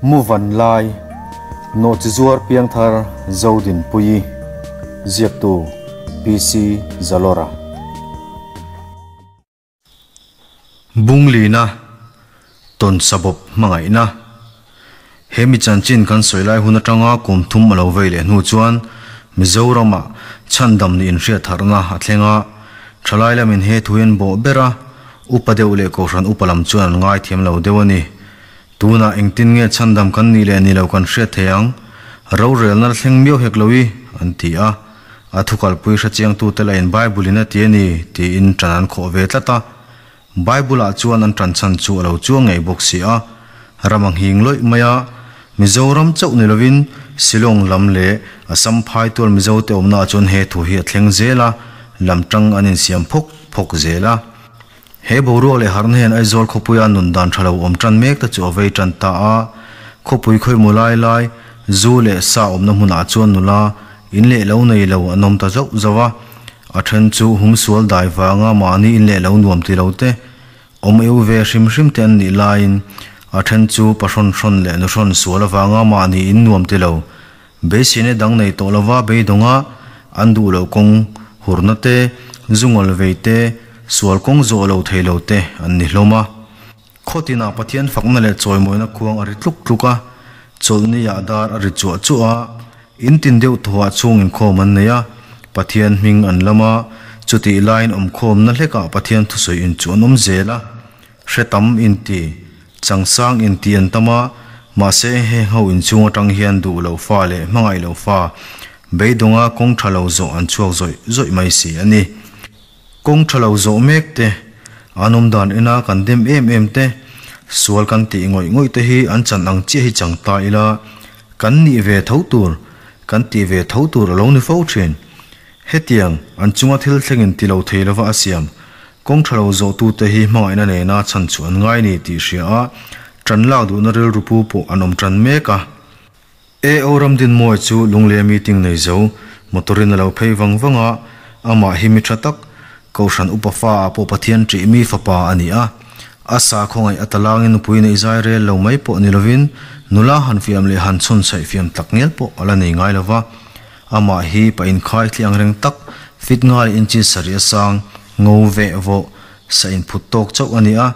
Mu Vanlai, Nawhchizuar Piangthar Zodinpuii, Ziaktu PC Zalawra. Bunglina, Tawnsabawp hmangaihna. He mi chanchin kan sawi lai hun atanga kum thum a lo vei leh hnu chuan Mizoramah chhandam nih inhriatharhna a thleng a, thalai lamin he thu hi an bawh ber a, upa deuh leh kohhran upa lam chuan an ngaithiam lo deuh a ni. Tunah engtin nge chhandam kan nih leh ni lo kan hriat thei ang? Rorelna la thleng miau hek lo i, an ti a. A thu kalpui hrechiangtute lahin Bible-in a ti a ni, tiin ṭan an khawh ve tlat a. Bible-ah chuan an ṭan chhan chu a lo chuang ngei bawk si a. Ram a nghing lawih mai a. Mizoram chauh ni lovin Shillong lam leh Assam phai tual Mizote awmnaah chuan he thu hi a thleng zel a, lam ṭang an insiam phawk phawk zel a. He boruak leh harhna hian Aizawl khawpuia nun dan ṭha lo awm ṭan mek te chu a vei ṭan ta a. Khawpui khawimaw lai lai, zu leh sa awmna hmunah chuan nula in leh lo nei lo an awm ta zauh zauh a. A ṭhen chu humsual dai vanga mahni in leh lo nuam ti lo te, awm eu ve hrim hrim te an nih laiin a ṭhen chu pahrawn hrawn leh nuhrawn sual avanga mahni in nuam ti lo, Beiseina dang nei tawh lova beidawnga an duh loh kawng hurna te, zungawl vei te, sual kawng zawh lo thei lo te an ni hlawm a. Khawtinah Pathian fakna leh chawimawina khuang a ri tluk tluk a, chawlhni ah dar a ri chuah chuah a, in tin deuh thawhah chhung inkhawm an nei a, Pathian hming an lam a, chutih laiin awmkhawmna hlekah Pathian thusawi inchuh an awm zel a. Hre tam inti, changsang inti an tam a, mahse heng ho inchhung atang hian duh lo fa leh hmangaih lo fa beidawnga kawng tha lo zawh an chhuak zawih zawih mai si a ni. Kawng tha lo zawh mek te, an awm dan ena kan dem em em te, sual kan tih ngawih ngawih te hi an chan ang chiah hi chang ta ila, kan nih ve tho tur, kan tih ve tho tur a lo ni fo thin. Hetiang, an chunga thil thlengin ti lo thei lova a siam, kawng tha lo zawhtute hi hmangaihna nena chhan chu an ngai ni tih hria a, ṭan lak duhna rilru pu pawh an awm ṭan mek a. AO Ramdinmawi chu Lunglei meeting nei zo, motor-in a lo phei vang vang a, amah hi mi ṭha tak, Kohhran upa fa ah pawh Pathian ṭih mi fapa a ni a. A sa khawngaih a talangin nupui neih zai rel lo mai pawh ni lovin, nula han fiam leh han chhawn chhaih fiam tak ngial pawh a la nei ngai lo va. Amah hi pa inkhai thli ang reng tak, fit ngal inchi sarih a sang, ngo veh vawh, sa inphut tawk chauh a ni a.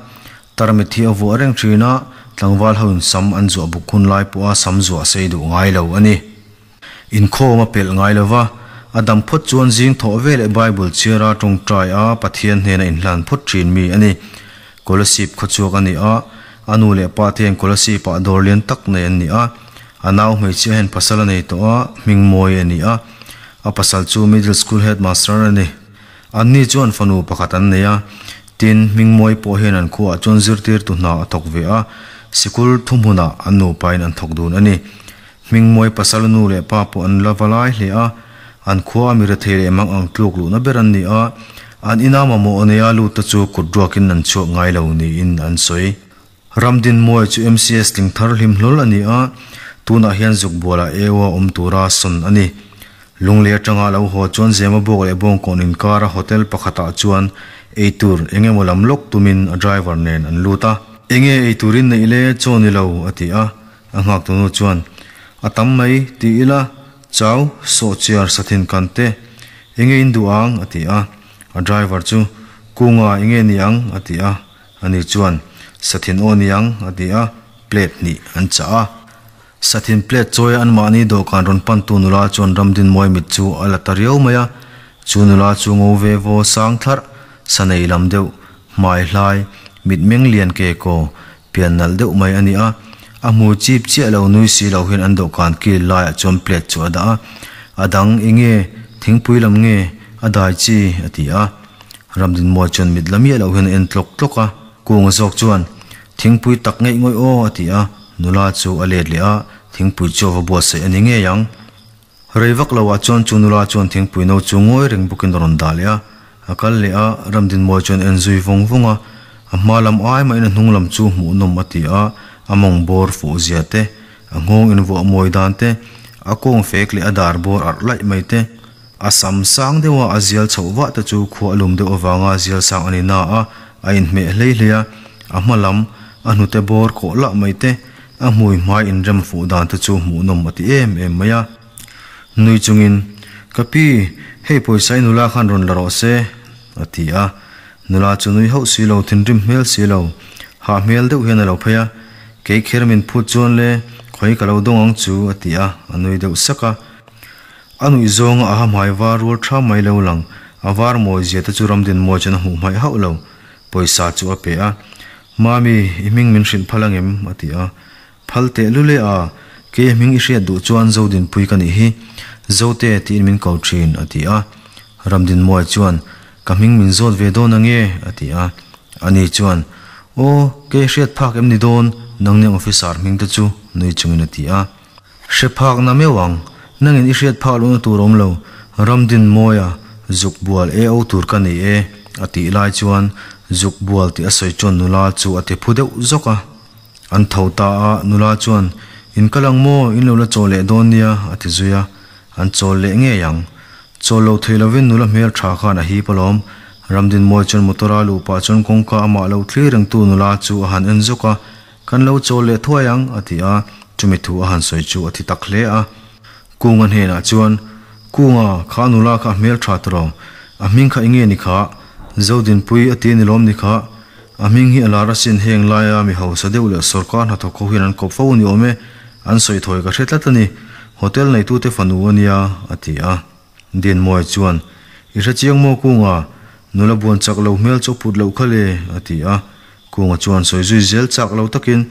Tarmit hi a vuah reng thin a, tlangval ho in sam an zuah buk hun lai pawha sam zuah sei duh ngai lo a ni. Inkhawm a pelh ngai lo va, a dam phawt chuan zing thawh veleh Bible chhiara tawngtai a Pathian hnena inhlan phawt thin mi a ni. Kolasib khawchhuak a ni a, a nu leh pa te hian Kolasib ah dawr lian tak nei an ni a. A nau hmeichhia hian pasal a nei tawh a, hming mawi a ni a. A pasal chu middle school headmaster a ni. Anni chuan fanu pakhat an nei a, tin, hming mawi pawh hian an khuaah chuan zirtirtu hna a thawk ve a, sikul thuhmunah an nupain an thawk dun a ni. Hming mawi pasal nu leh pa pawh an la va lai hle a, an khua a mi rethei leh mang ang tluk luhna ber an ni a, an ina mamawh neia lut te chu kut ruakin an chhuak ngai lo niin an sawi. Ramdinmawi chu MCS tling thar hlim hlawl a ni a, tunah hian Zukbualah EU-a awm tura sawn a ni. Lunglei atanga a lo haw chuan Zema Bawk leh Bawngkawn inkara hotel pakhatah chuan eitur eng emaw lam lawk tumin a driver nen an lut a. Enge eitur in neih le chaw ni lo a ti a, a nghaktunu chuan, A tam mai ti ila, chau, sawhchiar, sathin kan te, enge in duh ang a ti a, a driver chu, Kunga enge ni ang a ti a. Ani chuan, Sathin aw niang, a ti a, plate hnih an chah a. Sathin plate chawia anmahni dawhkan rawn pantu nula chuan Ramdinmawi mit chu a la ta riau mai a. Chu nula chu ngo ve vaw sang thlarh, sa nei lam deuh, hmai hlai, mit meng lian ke kaw, pian nalh deuh mai a ni a. A hmu chip chiah lo nui si lo hian an dawhkan kil laiah chuan plate chu a dah a. A dang i nge, thingpui lam nge, a dai chi, a ti a. Ramdinmawi chuan mit la miah loh hian a en tlawk tlawk a, Kunga zawk chuan, Thingpui tak ngeih ngawih aw a ti a, nula chu a let leh a, thingpui chu a va buatsaih a ni ngei ang. Rei vak loah chuan chu nula chuan thingpui no chu ngawi reng bawkin a rawn dah leh a, a kal leh a, Ramdinmawi chuan a en zui vawng vawng a, a hma lam ai mahin a hnung lam chu hmuhnawm a ti a, a mawng bawr fuh zia te, a nghawng invuah mawi dan te, a kawng fek leh a dar bawr arh laih mai te, A sam sang deuha a zial chhoh vah te chu khua a lum deuh avanga zial sang a ni na a, a inhmeh hlei hlei a, a hma lam, a hnute bawr kawh lah mai te, A hmui hmai inrem fuh dan te chu hmuhnawm a ti em em mai a. Nui chungin, Ka pi, hei pawisa i nula khan rawn la rawh se, a ti a. Nula chu nui hauh si lo, thinrim hmel si lo, hah hmel deuh hian a lo phei a. Kei kher min phut chuan le, khawi ka lo dawng ang chu, a ti a, a nui deuh sak a. A nuih zawnga a ha hmai var rual tha mai lo lang, a var mawi zia te chu Ramdinmawi chuan a hmuh hmaih hauh lo. Pawisa chu a pe a, Mami, i hming min hrilh phal angem? a ti a. Phal teh lul e a, kei a hming i hriat duh chuan Zodinpui ka nih hi, Zote tiin min ko thin, a ti a. Ramdinmawi chuan, Ka hming min zawt ve dawn ange, a ti a. Ani chuan, Aw, kei hriat phak em ni dawn, nangni officer hming te chu, nui chungin a ti a. Hre phak na meuh ang, nangin i hriat phak lohna tur awm lo, Ramdinmawia zuk bual e o tur ka nei e, a tih lai chuan zuk bual tih a sawi chuan nula chu a ti phu deuh zawk a. An tho ta a, nula chuan, In kal ang maw, in lo la chawl leh dawn nia, a ti zui a, an chawl leh ngei ang. Chawl lo thei lovin nula hmel tha khan a hip alawm. Ramdinmawia chuan motor a luh pah chuan kawngka amah lo thlir rengtu nula chu a han en zawk a, Kan lo chawl leh thuai ang, a ti a, chumi thu a han sawi chu a thi tak hle a. Kunga hnenah chuan, Kunga, kha nula kha a hmel tha tawh, a hming kha enge ni kha? Zodinpui a ti a ni lawm ni kha? A hming hi a lar asin heng laia mi hausa deuh leh sawrkar hnathawk ho hian an kawp fo ni awm e, an sawi thawi ka hre tlat a ni, hotel neitute fanu a nia, a ti a. Dinmawia chuan, I hre chiang maw Kunga, nula buan chak lo hmel chu a put loh kha le, a ti a. Kunga chuan sawi zui zel chak lo takin,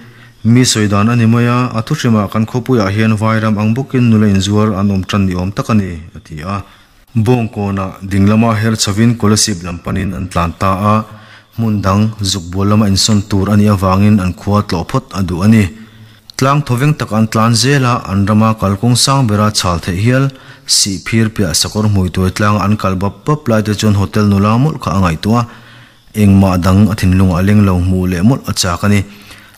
Mi sawi dan a ni mai a, a thuhrimah kan khawpuiah hian vairam ang bawkin nula inzuar an awm tan ni awm tak a ni, a ti a. Bawngkawnah ding lama her chhovin Kolasib lam panin an tlan ta a, hmun dang zukbual lama insawn tur a nih avangin an khua tlawh phawt a duh a ni. Tlang thawveng tak an tlan zel a, an rama kalkawng sang bera chhal theih hial, sih phir piah sakawr hmui tuai tlanga an kal bap bap lai te chuan hotel nula mawlh kha a ngaihtuah a, engmah dang a thinlungah a leng lo hmuh leh mawlh a chak a ni.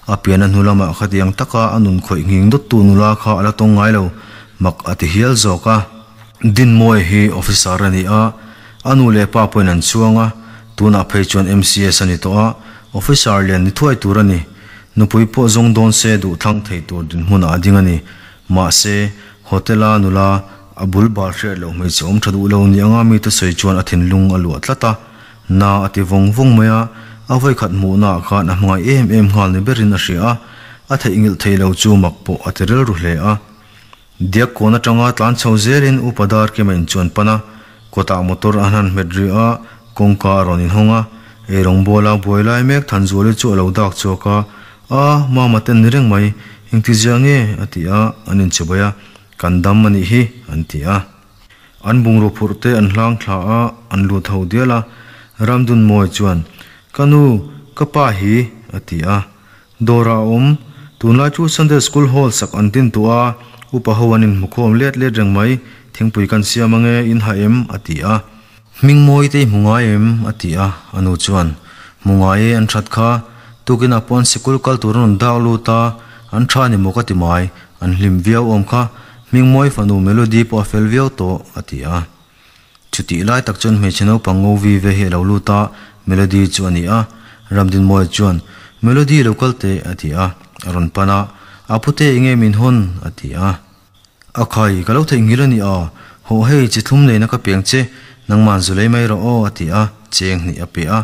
A pian a hnu lamah khatiang taka a nun khawih nghing dawttu nula kha a la tawng ngai lo, mak a ti hial zawk a. Dinmawia hi officer a ni a, a nu leh pa pawhin an chhuang a, tunah phei chuan MCS a ni tawh a, officer lian ni thuai tur a ni. Nupui pawh zawng dawn se duh thlang thei tur dinhmunah a ding a ni. Mahse, hotel-a nula a bul bal hriat loh hmeichhe awm tha duh lo ni anga mite sawi chuan a thinlung a luah tlat a, na a ti vawng vawng mai a, a vawikhat hmuhnaah khan a hmangaih em em nghal ni berin a hria a, a theihnghilh thei lo chu mak pawh a ti rilru hle a. Diak kawn atanga tlan chho zelin Upa Darkima in chuan pan a, kawtah motor a hnan hmet rih a, kawngka a rawn inhawng a, eirawng buala buai lai mek Thanzuali chu a lo dak chhuak a, A, Mama ten ni reng mai, engti zia nge? a ti a, an inchibai a, Kan dam a nih hi, an ti a. An bungraw phurh te an hlang thla a, an lut ho dial a, Ramdunmawi chuan, Ka nu, ka pa hi, a ti a. Dawrah a awm. Tunlai chu Sunday School Hall sak an din tawh a, upa ho an inhmukhawm let let reng mai, thingpui kan siam ange, in ha em? a ti a. Hming mawi te i hmu ngai em? a ti a, a nu chuan, Hmu ngai e, an that kha. Tukinah pawh an sikul kal tur an rawn dak lut a, an tha ni maw ka ti mai, an hlim viau awm kha, Hming mawi fanu Melody pawh a fel viau tawh, a ti a. Chutih lai tak chuan hmeichhe naupang ngo vi ve hi a lo lut a, Melody chu a ni a. Ramdinmawia chuan, Melody lo kal teh, a ti a. A rawn pan a, A pute enge min hawn? a ti a. A khai, ka lo theihnghilh a ni a, hawh hei chi thlum neina ka piang che, nangman zu lei mai rawh aw, a ti a, cheng hnih a pe a.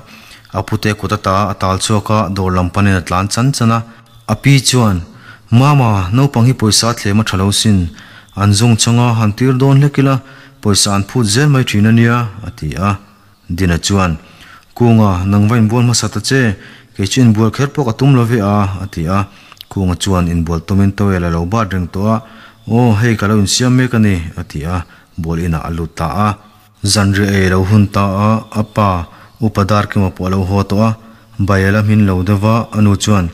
A pute kut ata a tal chhuak a, dawr lam panin a tlan chan chan a. A pi chuan, Mama, naupang hi pawisa thlem a tha lo sin. An zawng chang a, han tir dawn hlek ila, pawisa an phut zel mai thin a nia, a ti a. Dina chuan, Kunga, nang va inbual hmasa ta che, kei chu inbual kher pawh ka tum lo ve a, a ti a. Kunga chuan inbual tumin towel a lo bat reng tawh a, Aw, hei ka lo insiam mek a ni, a ti a, bual inah a lut ta a. Zanriah ei lo hun ta a, a pa, Upa Darkima pawh a lo haw tawh a, Bayala hmin lo deuh va, a nu chuan,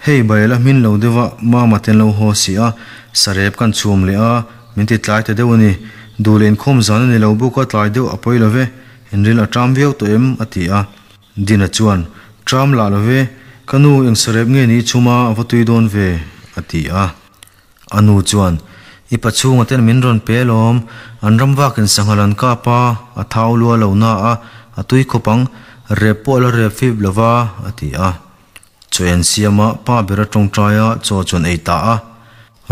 Hei Bayala hmin lo deuh va, Mama te an lo haw si a, sarep kan chhum leh a, min ti tlai ta deuh a ni. Duh leh inkhawm zan a ni lo bawk a, tlai deuh a pawi lo ve, inril a ṭam viau tawh em? a ti a. Dina chuan, Ṭam lah lo ve, ka nu eng sarep nge ni chhum a, a va tui dawn ve, a ti a. A nu chuan, I pa chhunga ten min rawn pe alawm, an ram vakin sanghal an kap a, a thau lua lo na a, a tui khawp ang, rep pawh a la rep fip lo va, a ti a. Chaw an siam a, pa ber a tawngtai a, chaw chu an ei ta a.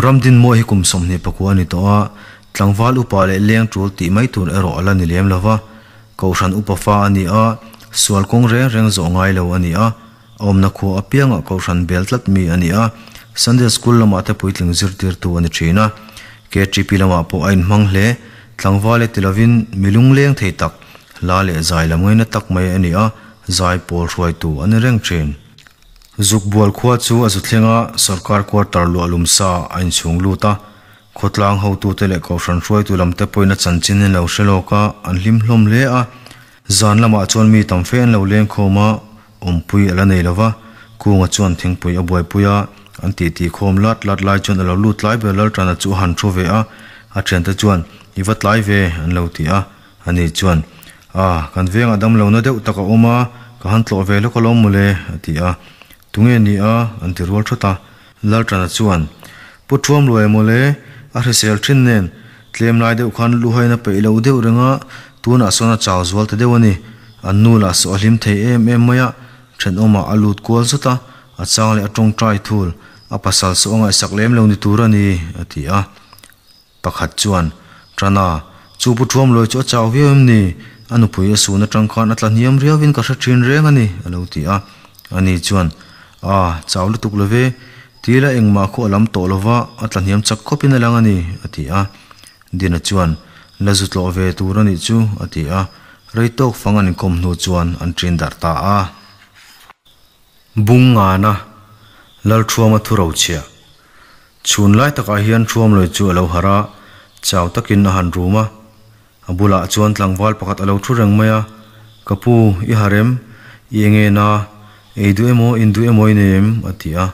Ramdinmawi hi kum 24 a ni tawh a, tlangval upa leh leng tul tih mai tur erawh a la ni lem lo va. Kohhran upa fa a ni a, sual kawng reng reng zawh ngai lo a ni a, a awmna khua apiangah kohhran bel tlat mi a ni a, Sunday School lamah te puitling zirtirtu a ni thin a. KTP lamah pawh a inhmang hle, tlangval e ti lovin mi lungleng thei tak, hla leh zai lam ngaina tak mai a ni a, zai pawl hruaitu a ni reng thin. Zukbual khua chu a zu thleng a, sorkar quarter luah lum sa a inchhung lut a. Khawtlang hotute leh kohhran hruaitu lamte pawhin a chanchin an lo hre lawk a, an hlim hlawm hle a. Zan lamah chuan mi tam fe an lo leng khawm a, awmpui a la nei lo va. Kunga chuan thingpui a buaipui a, an titi khawm lat lat lai chuan a lo lut tlai ber Laltana chu a han thu ve a, a thiante chuan, I va tlai ve, an lo ti a. Ani chuan, A, kan vengah damlohna deuh tak a awm a, ka han tlawh ve lawk alawm mawle, a ti a. Tunge ni a? an ti rual thawt a. Laltana chuan, Pu Thuamluai mawle, a hrisel thin nen, tlem lai deuh khan luhain a peih lo deuh reng a, tunah sawn a chau zual ta deuh a ni. An nu lah saw a hlim thei em em mai a, thenawmah a lut kual zut a, a chang leh a tawngtai thul, a pasal saw a ngaihsak lem lo ni tur a ni, a ti a. Pakhat chuan, Tana, chu Pu Thuamluai chu a chau viau em ni? A nupui a sun atang khan a tla hniam riauin ka hre thin reng a ni, a lo ti a. Ani chuan, A, chau lutuk lo ve, tila engmah khu a lam tawh lo va, a tla hniam chak khawpin a lang a ni, a ti a. Dina chuan, La zu tlawh ve tur a nih chu, a ti a. Rei tawk fang an inkawm hnu chuan an ṭin darh ta a. Bung ngana Lalthuama thu rochhiah. Chhun lai takah hian Thuamlui chu a lo harh a, chau takin a han rum a. A bulah chuan tlangval pakhat a lo thu reng mai a, Ka pu, i harh em? I eng en a? Ei duh emaw, in duh emaw i nei em? a ti a.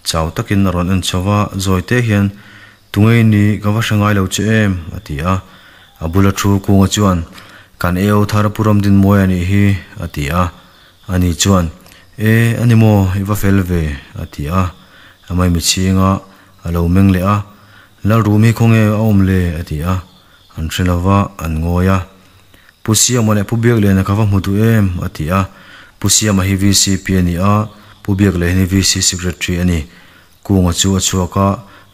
Chau takin a rawn en chho va, zawi te hian, Tungei ni, ka va hre ngai lo che em? a ti a. A bula thu kunga chuan, Kan eo thar Pu Ramdinmawi a nih hi, a ti a. Ani chuan, E, a ni maw, i va fel ve, a ti a. A mai mitchhinga a lo meng leh a, Lalrum hi khawnge a awm le? a ti a. An hre lo va, an ngawi a. Pu Siama leh Pu Biakliana ka va hmu duh em? a ti a. Pu Siama hi VCP a ni a, Pu Biakliana hi VC Secretary a ni. Kunga chu a chhuak a,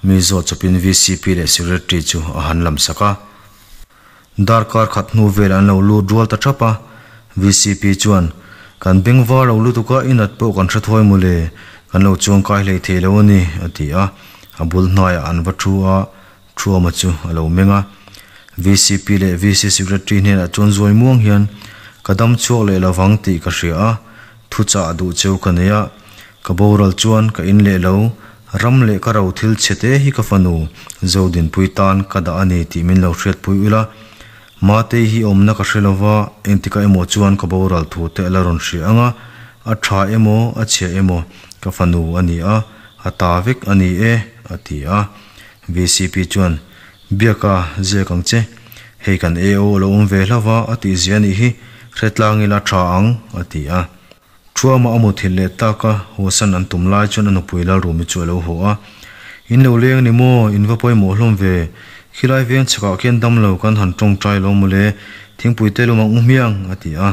mi zawt chawpin VCP leh Secretary chu a han lam sak a. Darkar khat hnu vel an lo lut rual ta thap a, vcp chuan, Kan beng var lo lutuk a, i nat pawh kan hre thawi mawle, kan lo chuang kai hlei thei lo a ni, a ti a. A bul hnaiah an va thu a, Thuama chu a lo meng a. Vcp leh VC Secretary hnenah chuan zuai muang hian, Ka dam chhuak leh lovang tih ka hria a, Thuchah duh cheu ka nei a, ka boral chuan ka in leh lo, ram leh ka ro thil chhe te hi ka fanu Zodinpui tan ka dah a ni tih min lo hriatpui ula. Matei hi awmna ka hre lova, engtikah emaw chuan ka boral thu te a la rawn hria ang a, a tha emaw a chhia emaw ka fanu a ni a, a ta vek a ni e, a ti a. VCP chuan, Biaka, ziak ang che. Hei kan AO a lo awm ve hlauh va, a tih zia a nih hi, hretlang ila tha ang, a ti a. Thuama a muthilh leh tak a, hawsan an tum lai chuan a nupui Lalrumi chu a lo haw a. In lo leng ni maw, in va pawimawh hlawm ve, khilai veng chhakah khian dam lo kan han tawngtai lo mawle, thingpui te lum ang u hmiang, a ti a.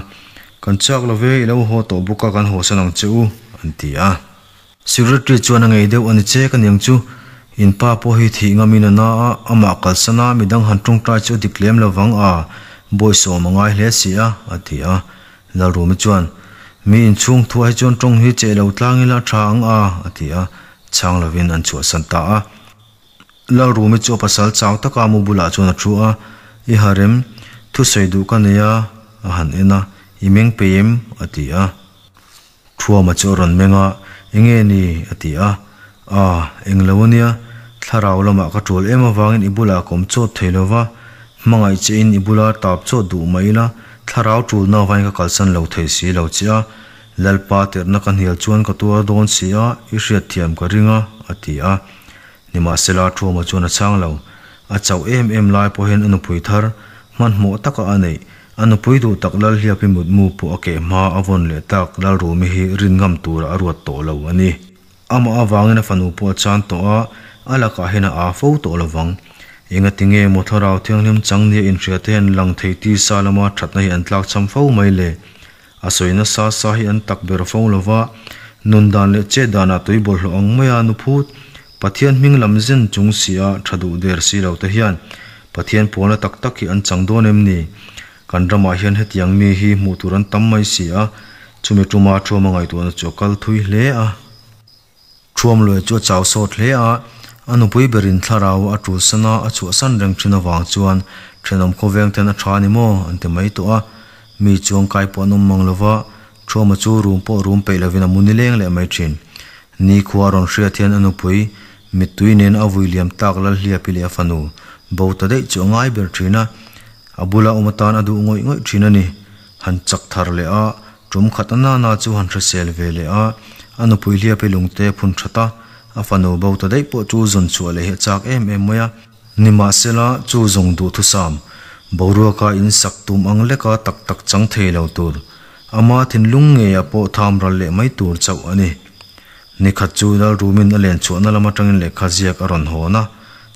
Kan chak lo ve, i lo haw tawh bawk a kan hawsan ang che u, an ti a. Secretary chuan a ngei deuh a ni che ka niang chu. In pa pawh hi thih ngamin a na a, amah kalsan a, midang han tawngtai chu a dik lem lo vang a, bawisawm a ngai hle si a, a ti a. Lalrumi chuan, Mi inchhung thuah hi chuan tawng hi cheh lo tlang ila a tha ang a, a ti a, chhang lovin an chhuahsan ta a. Lalrumi chu a pasal chau taka mu bulah chuan a thu a, I harem, thusawi duh ka nei a, a han en a, I meng peih em? a ti a. Thuama chu a rawn meng a, Enge ni? a ti a. A, eng lo ania, thlarau lamah ka tul em avangin i bulah ka awm chawt thei lo va, hmangaih che in i bula tap chawt duh mai ila, thlarau tulna avangin ka kalsan lo thei si lo che a, Lalpa tirhna ka hnial chuan ka tuar dawn si a, i hriatthiam ka ring a, a ti a. Nimahsela Thuama chuan a chhang lo. A chauh em em lai pawh hian a nupui thar, hmanhmawh taka a neih, a nupui duh tak Lalhliapi mutmu pawh a keh hma a vawn leh tak Lalrumi hi rin ngam tura a ruat tawh lo a ni. Amah avangin a fanu pawh a chan tawh a, a lakah hian a aa fo tawh lovang. Engati nge maw Thlarau Thianghlim chang nia inhriate hian lang thei tisa lama thatna hi an tlakchham fo mai le? A sawi nasa sa hi an tak ber fo lova, Nun dan leh chet danah tui bawlhhlawh ang maia nu phut, Pathian hming lam zen chung si a tha duh der si lo te hian Pathian pawlna tak tak hi an chang dawn em ni? Kan ramah hian hetiang mi hi hmuh tur an tam mai si a, chumi tuma Thuama ngaihtuahna chu a kal thui hle a. Thuamluai chu a chau sawt hle a, a nupui berin thlarau a tulsan a, a chhuahsan reng thin avang chuan thenawm khawveng ten a tha a ni maw an ti mai tawh a. Mi chuang kai pawh an awm mang lo va, Thuama chu rum pawh rum peih lovin a mu nileng leh mai thin. Nikhua a rawn hriat hian a nupui mittui nen a vui liam tak Lalhliapi leh a fanu bo ta daih chu a ngai ber thin a, a bula awm atan a duh ngawih ngawih thin a ni. Han chak thar leh a, tum khat a nana chu han hrisel ve leh a, a nupui Hliapi lungte phun that a, a fanu bo ta daih pawh chu zawn chhuah leh hi a chak em em mai a. Nimahsela, chu zawng duhthusam, boruaka in sak tum ang leka tak tak chang thei lo tur, ama thinlung ngeiah pawh tham ral leh mai tur chauh a ni. Nikhat chu Lalrumin a len chhuahna lam atangin lehkha ziak a rawn hawn a,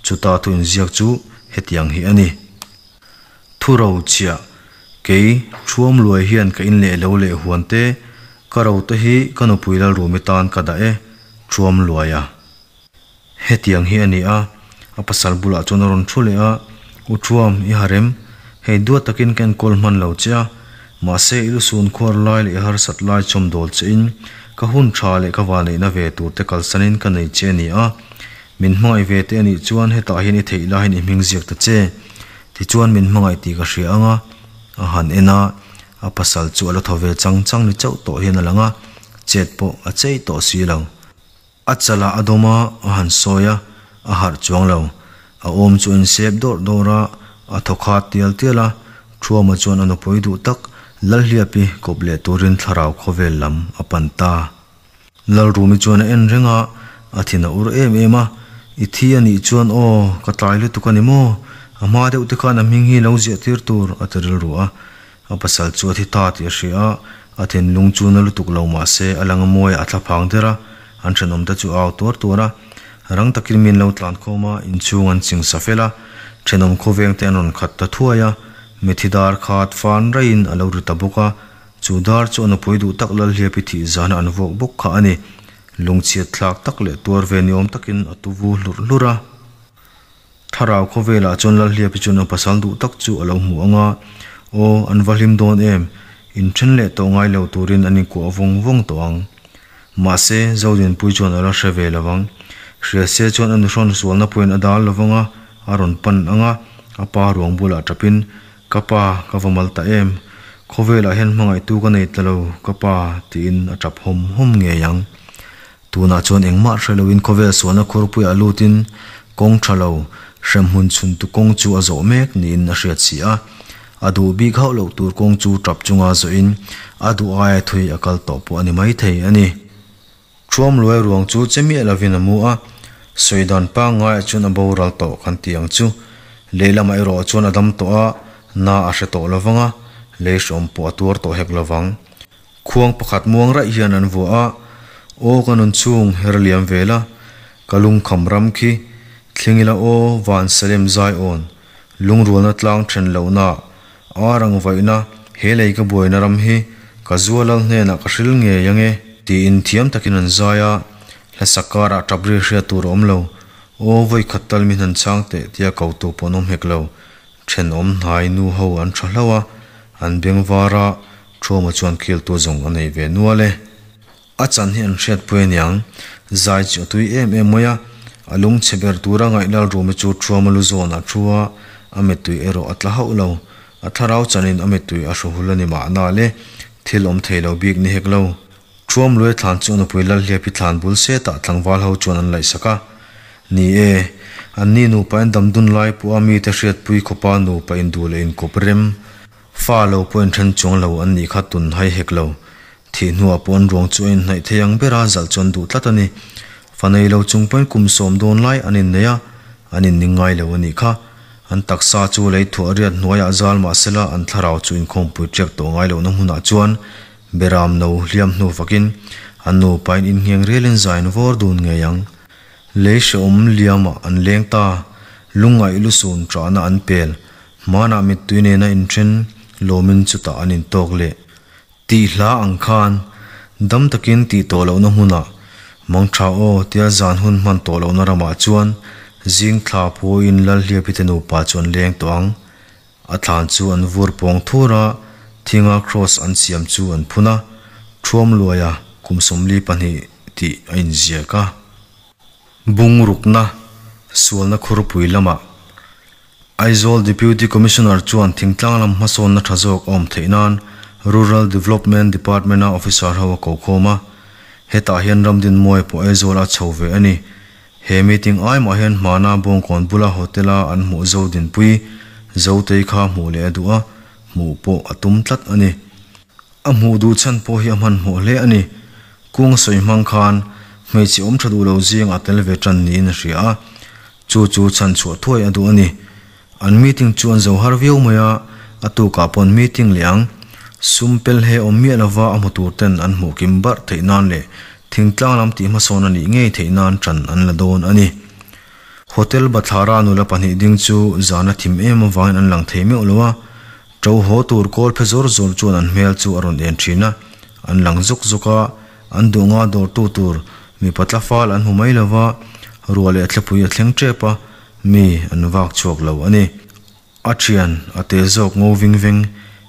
chuta thu inziak chu hetiang hi a ni. Thu ro chhiah, Kei, Thuam Luai hian ka in leh lo leh huan te, ka ro te hi ka nupui Lalrumi tan ka dah e, Thuam Luaia. Hetiang hi a ni a, a pasal bulah chuan a rawn thu leh a, U Thuam, i harem, hei duat takin ka enkawl hman lo che a, mahse i lusun khuar lai leh i harsat lai chawmdawl che in ka hun tha leh ka vaneihna ve tur te kalsanin ka nei che a ni a, min hmangaih ve te a nih chuan hetah hian i theih laiin i hming ziak ta che, tichuan min hmangaih tih ka hria ang a, a han en a, a pasal chu a la thaw ve chang chang ni chauh tawh hian a lang a, chet pawh a chei tawh si lo. A chalah a dawm a, a han sawi a, a harh chuang lo. A awm chu a insep dawrh dawrh a, a thaw khat tial tial a, Thuama chuan a nupui duh tak Lalhliapi kawp leh turin thlarau khawvel lam a pan ta. Lalrumi chuan a en reng a, a thin a ur em em a, I thi a nih chuan aw, ka tlai lutuk a ni maw? A hma deuh te khan a hming hi lo ziah tir tur a ti rilru a. A pasal chu a thi ta tih a hria a, a thinlung chu na lutuk lo mah se a lang a mawi a thla phang der a, an thenawm te chu a au tuar tuar a. Rang takin mi an lo tlan khawm a, inchhung an ching sa fel a, thenawm khawveng te an rawn khat ta thuai a, mithi dar khat fan raiin a lo ri ta bawk a, chu dar chu a nupui duh tak Lalhliapi thih zana an vuak bawk kha a ni. Lungchhiat thlak tak leh tuar ve ni awm takin a tuvu hlurh hlurh a. Thlarau khawvelah chuan Lalhliapi chuan a pasal duh tak chu a lo hmu ang a, Aw, an va hlim dawn em? Inthen leh tawh ngai lo turin an inkuah vawng vawng tawh ang. Mahse, Zodinpui chuan a la hre ve lo ang. Hria se chuan a nuhrawn sualna pawhin a dal lo vang a, a rawn pan ang a, a pa ruang bulah tapin, Ka pa, ka va mal ta em? Khawvelah hian hmangaihtu ka nei ta lo, ka pa, tiin a tap hawm hawm ngei ang. Tunah chuan engmah hre loin khawvel sualna khurpuiah lutin kawng tha lo, hremhmun chhuntu kawng chu a zawh mek niin a hriat si a. A duh bik hauh loh tur kawng chu tap chunga zawhin a duh aia thui a kal tawh pawh a ni maithei a ni. Thuam luai ruang chu che miah lovin a mu a, sawi dan pangngaiah chuan a boral tawh kan ti ang chu. Lehlamah erawh chuan a dam tawh a, na a hre tawh lovang a, lei hreawm pawh a tuar tawh hek lovang. Khuang pakhat muang raih hian an vuah a, Aw ka nun chhung her liam ve la, ka lungkham ram khi, thleng ila aw van Salem zai awn, lungrualna tlang then lohna, ar ang vaihna, he lei ka buaina ram hi, ka zua lal hnenah ka hril ngei ange. Tiin thiam takin an zai a, hlasak karah tap ri hriat tur a awm lo, Aw vawi khat tal min han chhang teh tia ko tu pawh an awm hek lo, Thenawm hnai nu ho an tha hlauh a, an beng var a, Thuama chuan khiltu zawng a nei ve nual e. A chan hi an hriatpui aniang, zai chu a tui em em mai a, a lungchhe ber tura ngaih Lalrumi chu Thuama lu zawn a thu a, a mittui erawh a tla hauh lo. A thlarau chanin a mittui a hru hul a ni mahna le, thil awm thei lo bik ni hek lo. Thuam luai thlan chu a nupui Lalhliapi thlan bul setah tlangval ho chuan an laihsak a. Ni e, an ni nupa in damdun lai pawh a mite hriatpui khawpa nupa induh leh inkawp rem, fa lo pawh inthen chuang lo an nih kha tun hai hek lo. Thih hnuah pawh an ruang chu a inhnaih thei ang bera zalh chu an duh tlat a ni. Fa nei lo chung pawhin kum sawm dawn lai an innei a, an inning ngai lo a nih kha. An taksa chu lei thuah riat hnuaiah zal mah sela an thlarau chu inkhawmpui ṭiak tawh ngai lohna hmunah chuan Beram no hliam hnu fakin an nupain inngheng rialin zain vawr dun ngei ang. Lei hrehawm liamah an leng ta, lungngaih lusun ṭahna an pel, hmanah mittui nena inthen lawmin chutah an intawk leh. Tih hla ang khan Dam takin tih tawh lohna hmunah Mangtha aw tia zan hun hman tawh lohna ramah chuan zing thla phuain Lalhliapi te nupa chu an leng tawh ang. A thlan chu an vur pawng thur a, thinga kraws an siam chu an phun a, Thuamluaia kum 42 tih a inziak a. Bungrukna sualna khurpui lamah Aizawl Deputy Commissioner chuan thingtlang lam hmasawnna tha zawk a awm theih nan Rural Development Department-a officer ho a ko khawm a. Hetah hian Ramdinmawia pawh Aizawl a chho ve a ni. He meeting ai mah hian hmana Bawngkawn bula hotel-a an hmuh zo dinpui Zotei kha hmuh leh a duh a, hmuh pawh a tum tlat a ni. A hmuh duh chhan pawh hi a hmanhmawh hle a ni. Kung sawi hmang khan hmeichhe awm tha duh lo zing a tel ve tan niin a hria a, chu chu chhan chhuah thuai a duh a ni. An meeting chu an zo har viau mai a, a tukah pawn meeting leh ang. Sum pel he awm miah lova a hmu tur ten an hmuh kim barh theih nan leh thingtlang lam tih hmasawn a nih ngei theih nan tan an la dawn a ni. Hotel bathlara nula pahnih ding chu zan a thim em avangin an lang thei meuh lo a, To haw tur kawl phe zawr zawr chuan an hmel chu a rawn en thin a, an lang zuk zuk a, an duh nga dawrtu tur mipa tla fal an hmu mai lo va, ruah leh thlepui a thleng tep a, mi an vak chhuak lo a ni. A thian a te zawk ngo ving veng,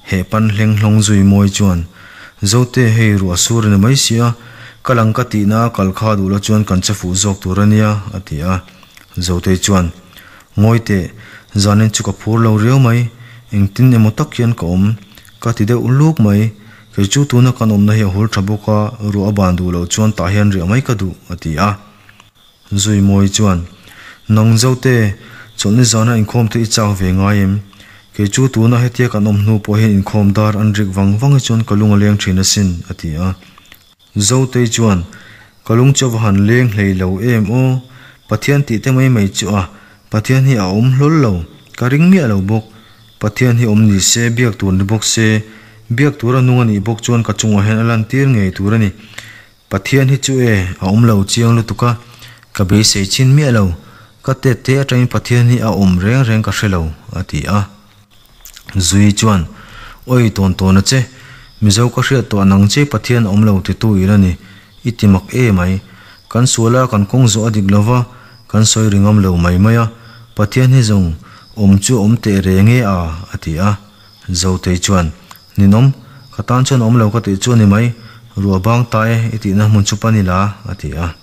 heh pan hleng hlawng zui mawi chuan, Zote hei ruah sur a ni mai si a, ka lang ka tihna a kal kha duh la chuan kan che fuh zawk tur a nia, a ti a. Zotei chuan, Ngawi teh, zanin chu ka phur lo riau mai, engtin emaw tak hian ka awm, ka ti deuh luk mai. Kei chu tuna kan awmna hi a hul tha bawk a, ruah a ban duh loh chuan tah hian riah mai ka duh, a ti a. Zuimawi chuan, Nang Zote, chawlhni zana inkhawm te i chak ve ngai em? Kei chu tuna hetia kan awm hnu pawh hian inkhawm dar an rik vang vang hi chuan ka lung a leng thin asin, a ti a. Zotei chuan, Ka lung chu a va han leng hlei lo em aw, Pathian tih te mai mai chu a, Pathian hi a awm hlawl lo, ka ring miah lo bawk. Pathian hi awm ni se, biak tur ni bawk se, biak tur a nung a nih bawk chuan ka chungah hian a lantir ngei tur a ni. Pathian hi chu e, a awm lo chiang lutuk a, ka beisei chin miah lo, ka tet te atangin Pathian hi a awm reng reng ka hre lo, a ti a. Zui chuan, Oi tawn tawn a che, Mizo ka hriat tawh nang che Pathian awm lo titu ila ni, i ti mak e mai. Kan sual a kan kawng zawh a dik lo va, kan sawi ri ngam lo mai mai a, Pathian hi zawng awm chu awm teh reng e a, a ti a. Zotei chuan, Ninawm, ka tan chuan awm lo ka tih chu a ni mai, ruah bang ta e i tihna hmun chu pan ila, a ti a.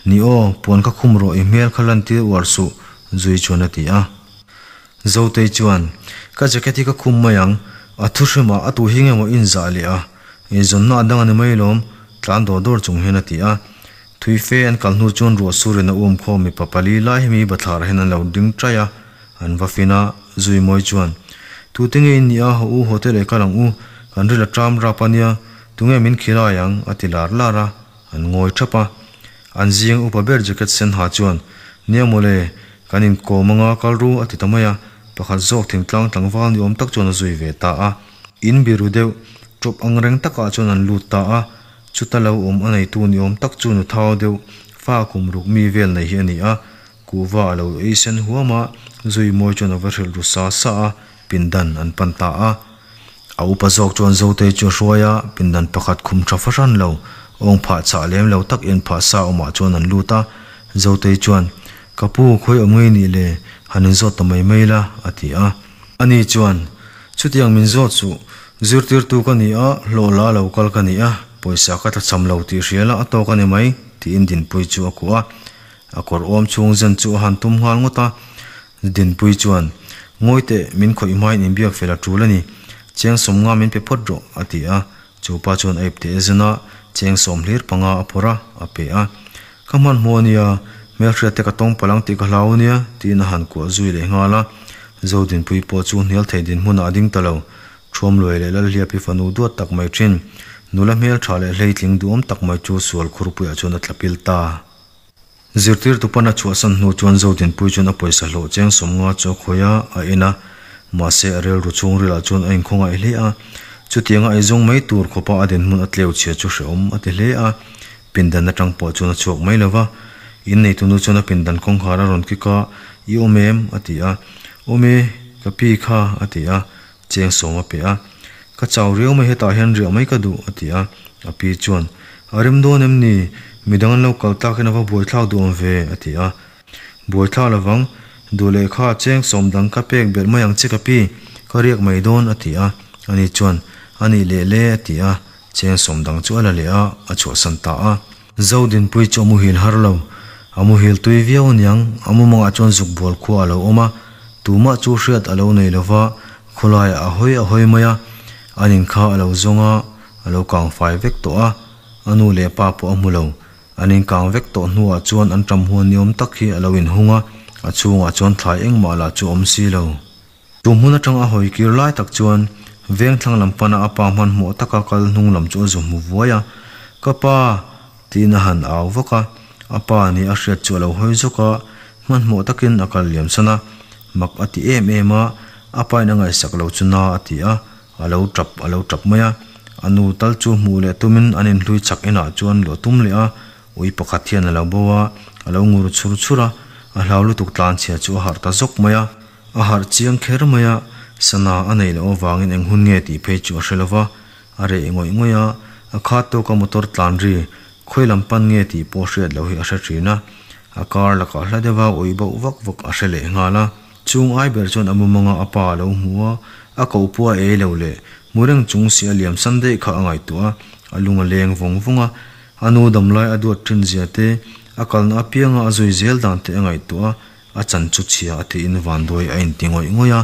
Ni aw, puan kha khum rawh i hmel kha lantir uar suh, Zui chuan a ti a. Zotei chuan, Ka jacket hi ka khum mai ang, a thu hrimah a tu hi nge maw in zah leh a, eizawnna a dang a ni mai lawm, tlan dawr dawr chung hian a ti a. Thui fe an kal hnu chuan ruah surin a um khawm mipa pali lai hi mi bathlar ah hian an lo ding ṭaih a, an va fin a, Zui mawi chuan, Tute nge in nih a, haw u hotel eh kal ang u, kan ril a ṭam rap a nia, tunge min khilai ang, a ti lar lar a. An ngawi thap a, an zing upa ber jacket sen ha chuan, Nia mawle, kan inkawm anga kal ru a ti ta mai a, pakhat zawk thingtlang tlangval ni awm tak chuan a zui ve ta a. In biru deuh, tawp ang reng takah chuan an lut ta a, chuta lo awm a neitu ni awm tak chu nu thau deuh, fa kum ruk mi vel nei hi a ni a, kuhva a lo ei sen huam a, zui mawi chuan a va hrilh ru sa sa a, pindan an pan ta a. A upa zawk chuan Zotei chu a hruai a, pindan pakhat khum tha fahran lo, awng phah chah lem lo tak in phah sa awmah chuan an lut a. Zotei chuan, Ka pu, khawi awm ngei nih le, han inzawt ta mai mai la, a ti a. Ani chuan, Chutiang min zawt suh, zirtirtu ka ni a, hlawh la lo kal ka ni a, pawisa ka tlachham lo tih hria la a tawk a ni mai, tiin Dinpuii chu a kuah a. A kawr awm chhung zen chu a han tum nghal ngawt a. Dinpuii chuan, Ngawi teh, min khawih hmain inbiak fel a tul a ni. Cheng sawm nga min pe phawt rawh, a ti a. Chu pa chuan a ip teh zan a, cheng sawm hlir panga a phawrh a, a pe a. Ka hmanhmawh a nia, hmelhriat te ka tawng palh ang tih ka hlau a nia, tiin a han kuah zui leh nghal a. Zo Dinpuii pawh chu hnial thei dinhmunah a ding ta lo. Thuamluai leh Lalhliapi fanu duat tak mai thin, nula hmeltha leh hleitling duhawm tak mai chu sual khurpuiah chuan a tlapil ta. Zirtirtu pan a chhuahsan hnu chuan Zodinpui chuan a pawisa hlawh cheng 50 chu a khawih a, a en a. Mahse, a rilru chhungrilah chuan a inkhawngaih hle a. Chutianga eizawng mai tur khawpa a dinhmun a tleu chhia chu hrehawm a ti hle a. Pindan atang pawh chuan a chhuak mai lo va. Inneitu nu chuan a pindan kawngkhar a rawn kik a, I awm em? a ti a. Awm e, ka pi kha, a ti a. Cheng sawm a pe a. Ka chau riau mai hetah hian riah mai ka duh, a ti a. A pi chuan. A rem dawn em ni? Midang an lo kal takin a va buaithlak duh awm ve, a ti a. Buaithlak lovang, duh leh kha cheng sawm dang ka pek belh mai ang che ka pi, ka riak mai dawn, a ti a. Ani chuan, A nih leh le, a ti a. Cheng sawm dang chu a la leh a, a chhuahsan ta a. Zodinpui chu a muhil har lo. A muhil tui viau aniang, a mumangah chuan zukbual khua a lo awm a, tumah chu hriat a lo nei lova, khawlaiah a hawi a hawi mai a, an in kha a lo zawng a, a lo kang fai vek tawh a, a nu leh pa pawh a hmu lo. An in kang vek tawh hnuah chuan an ṭam huan ni awm tak hi a lo inhung a, a chhungah chuan thlai engmah lah chu a awm si lo. Chu hmun atang a hawi kir lai tak chuan veng thlang lam pana a pa hmanhmawh taka kal hnung lam chu a zu hmu vuai a, Ka pa! tiin a han au vak a, a pa nih a hriat chu a lo hawi zawk a, hmanhmawh takin a kal liam san a, mak a ti em em a, a pain a ngaihsak lo chu na a ti a, a lo tap a lo tap mai a, a nu tal chu hmuh leh tumin an inhlui chak inah chuan luah tum leh a, Ui pakhat hian a lo bo a, a lo ngur chhur chhur a, a hlau lutuk tlanchhia chu a harh ta zawk mai a. A harh chiang kher mai a, sana a neih loh avangin eng hun nge tih phei chu a hre lo va, a reh ngawih ngawih a, a khat tawka motor tlan ri khawi lam pan nge tih pawh hriat loh hi a hre thin a, a kar lakah hla deuha ui bauh vak vak a hre leh nghal a. Chung ai ber chuan a mumanga a pa a lo hmu a, a koh pawh a ei lo leh mu reng chung si a liam san daih kha a ngaihtuah a, a lung a leng vawng vawng a, a nu damlai a duat thin zia te, a kalna apianga a zui zel dan te a ngaihtuah a, A chan chu chhia a tiin vanduai a inti ngawih ngawih a,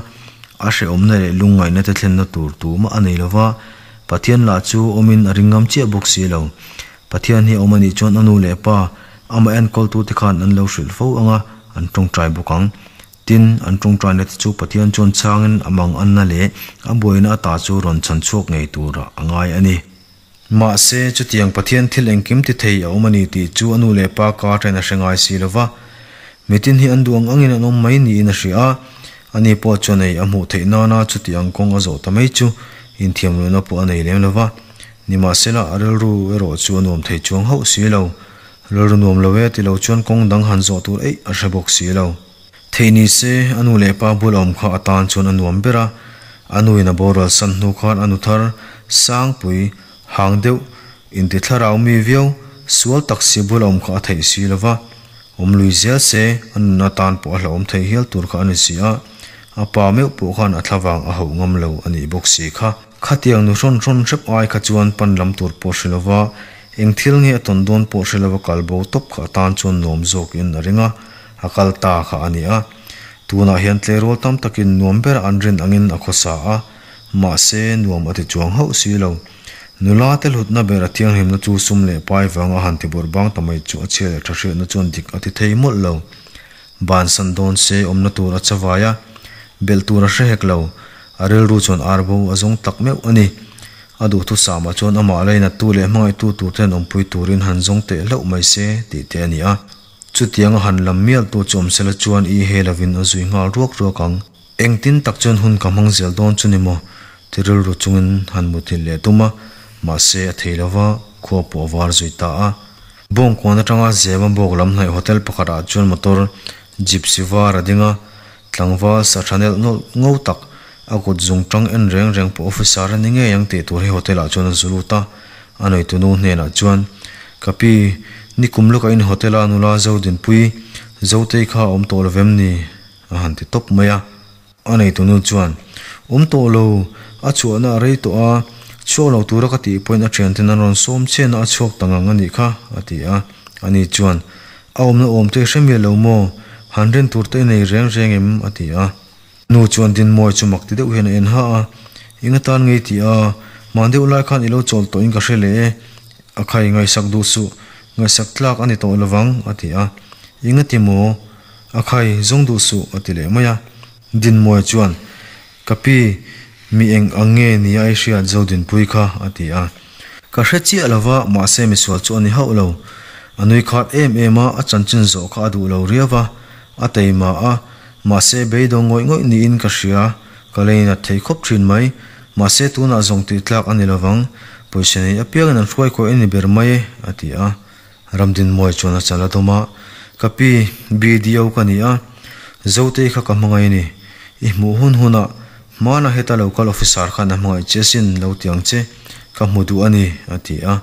a hrehawmna leh lungngaihna te thlenna tur tumah a nei lo va, Pathian lah chu awmin a ring ngam chiah bawk si lo. Pathian hi a awm a nih chuan a nu leh pa, amah enkawltute khan an lo hrilh fo ang a, an tawngtai bawk ang. Tin, an tawngtaina te chu Pathian chuan chhangin a manganna leh a buaina ata chu rawn chhan chhuak ngei turah a ngai a ni. Mahse, chutiang Pathian thil engkim ti thei a awm a ni tih chu a nu leh pa kar ṭhen a hre ngai si lo va. Mitin hi an duh ang angin an awm mai niin a hria a, ani pawh chuan ei a hmuh theih nana chutiang kawng a zawh ta mai chu inthiamlohna pawh a nei lem lo va. Nimahsela, a rilru erawh chu a nuam thei chuang hauh si lo. Rilru nuam lo e ti lo chuan kawng dang han zawh tur eih a hre bawk si lo. Theih ni se, a nu leh pa bul a awm kha a tan chuan a nuam ber a. A nuin a boral san hnu khan a nu thar, Sangpui, hang deuh, inti thlarau mi viau, sual tak si bul a awm kha a theih si lo va. Awm lui zel se, a nun atan pawh a hlauhawm thei hial tur kha a ni si a. A pa meuh pawh khan a thlavang a hauh ngam lo a nih bawk si kha. Khatiang nu hrawn hrawn hrep ai kha chuan pan lam tur pawh hre lo va, eng thil nge a tawn dawn pawh hre lo va kal bo tawp kha a tan chuan nuam zawkin a ring a. A kal ta kha a ni a, tunah hian tleirawl tam takin nuam ber an rin angin a khawsa a, mahse nuam a ti chuang hauh si lo. Nula te hlutna ber a thianghlimna chu sum leh pai vanga a han ti bawrh bang ta mai chu a chhia leh tha hriatna chuan dik a ti thei mawlh lo. Bansan dawn se awmna tur a chavai a, belh tur a hre hek lo. A rilru chuan ar bo a zawng tak meuh a ni. A duhthusama chuan amah lainattu leh hmangaihtu tur ten awmpui turin han zawng teh hlauh mai se tih te a ni a. Chutiang a han lam mial tu chu awm sela chuan i he lovin a zui nghal ruak ruak ang. Engtin tak chuan hun ka hmang zel dawn chu ni maw? Ti rilru chungin han muthilh leh tum a, mahse a thei lova, khua pawh a var zui ta a. Bawngkawn atanga Zema bawk lam hnaih hotel pakhatah chuan motor Gypsy var a ding a, tlangval sa tha nelh nawlh ngo tak, a kut zung tang en reng reng pawh officer a ni ngei ang tih tur hi hotel ah chuan a zu lut a. A neitunu hnenah chuan, Ka pi, nikum lawkah in hotel a nula Zodinpui, Zotei kha a awm tawh lo vem ni? a han ti tawp mai a. A neitunu chuan, Awm tawh lo, a chhuahna a rei tawh a, chhuak lo tura ka tih pawhin a thianten an rawn sawm chian a, a chhuak ta ngang a nih kha, a ti a. Ani chuan, A awmna awm te i hre miah lo maw? Han rin tur te i nei reng reng em? a ti a. Nu chuan Dinmawi chu mak ti deuh hian a en ha a, Eng atan ngei tih a, hman deuh lai khan i lo chawl tawhin ka hre leh e, a khai ngaihsak duh suh, ngaihsak tlak a ni tawh lovang, a ti a. Eng a ti maw? A khai zawng duh suh, a ti leh mai a. Dinmawi chuan, Ka pi, mi eng ang nge ni a i hriat zo Dinpui kha, a ti a. Ka hre chiah lova, mahse misual chu a ni hauh lo. A nui khat em em a, a chanchin zawh kha a duh lo riau va, a teima a, Mahse beidawng ngawih ngawih niin ka hria, ka lei nat thei khawp thin mai. Mahse tunah zawng tih tlak a ni lovang, pawisa nei apiangin an hruai kawi a ni ber mai e, a ti a. Ramdinmuai chuan a chal a dawm a, Ka pi, BDO ka ni a, Zotei kha ka hmangaih a ni. I hmuh hun hunah hmana heta local officer khan a hmangaih che asin lo ti ang che, ka hmu duh a ni, a ti a.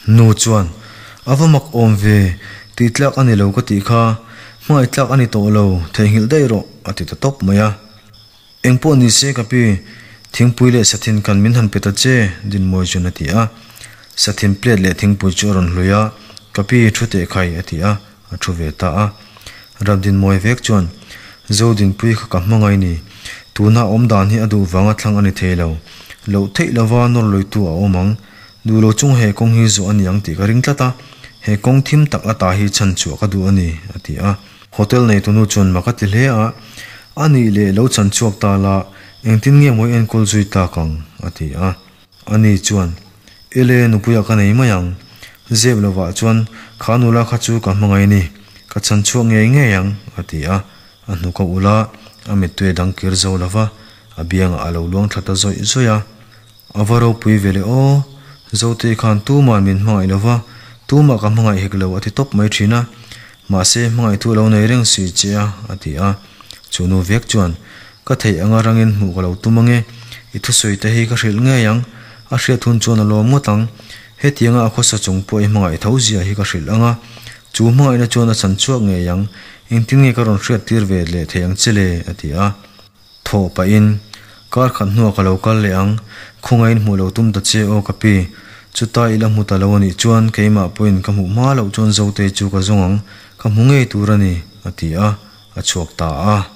Nu chuan, A va mak awm ve, tih tlak a ni lo ka tih kha, hmangaih tlak a ni tawh lo, theihnghilh daih rawh, a ti ta tawp mai a. Engpawh ni se ka pi, thingpui leh sathin khan min han pe ta che, Dinmawi chuan a ti a. Sathin plate leh thingpui chu a rawn hlui a, Ka pi, thu teh khai, a ti a, a thu ve ta a. Rap Dinmawi vek chuan, Zodinpui kha ka hmangaih ni, tuna awm dan hi a duh vanga thlang a ni thei lo. Loh theih lova nawr luitu a awm ang. Duh lo chung he kawng hi zawh a ni ang tih ka ring tlat a, he kawng thim tak ata hi chhan chhuah ka duh a ni, a ti a. Hotel neitunu chuan mak a ti hle a, A nih leh lo chan chhuak ta la, engtin nge mawi enkawl zui tak ang? a ti a. Ani chuan, Ele, nupuiah ka nei mai ang. Zep lovah chuan, Kha nula kha chu ka hmangaih a ni, ka chan chhuak ngei ngei ang, a ti a. A hnuk a ulh a, a mittui a dang kir zo lo va, a biangah a lo luang thla ta zawih zawih a. A va ropui ve le aw, Zotei khan tumah min hmangaih lo va, tumah ka hmangaih hek lo a ti tawp mai thin a, mahse hmangaihtu a lo nei reng si che a, a ti a. Chu nu vek chuan, Ka theih anga rangin hmuh ka lo tum ange, i thusawi te hi ka hrilh ngei ang, a hriat hun chuan a lawm ngawt ang, hetianga a khawsa chung pawh i hmangaih tho zia hi ka hrilh anga, chu hmangaihna chuan a chan chhuak ngei ang, engtin nge ka rawn hriattir ve leh thei ang che le? a ti a. Thawh pahin, Kar khat hnuah ka lo kal leh ang, khawngain hmuh lo tum ta che aw ka pi. Chuta i la hmu ta lo a nih chuan keimah pawhin ka hmuh hma loh chuan Zotei chu ka zawng ang, ka hmu ngei tur a ni, a ti a, a chhuak ta a.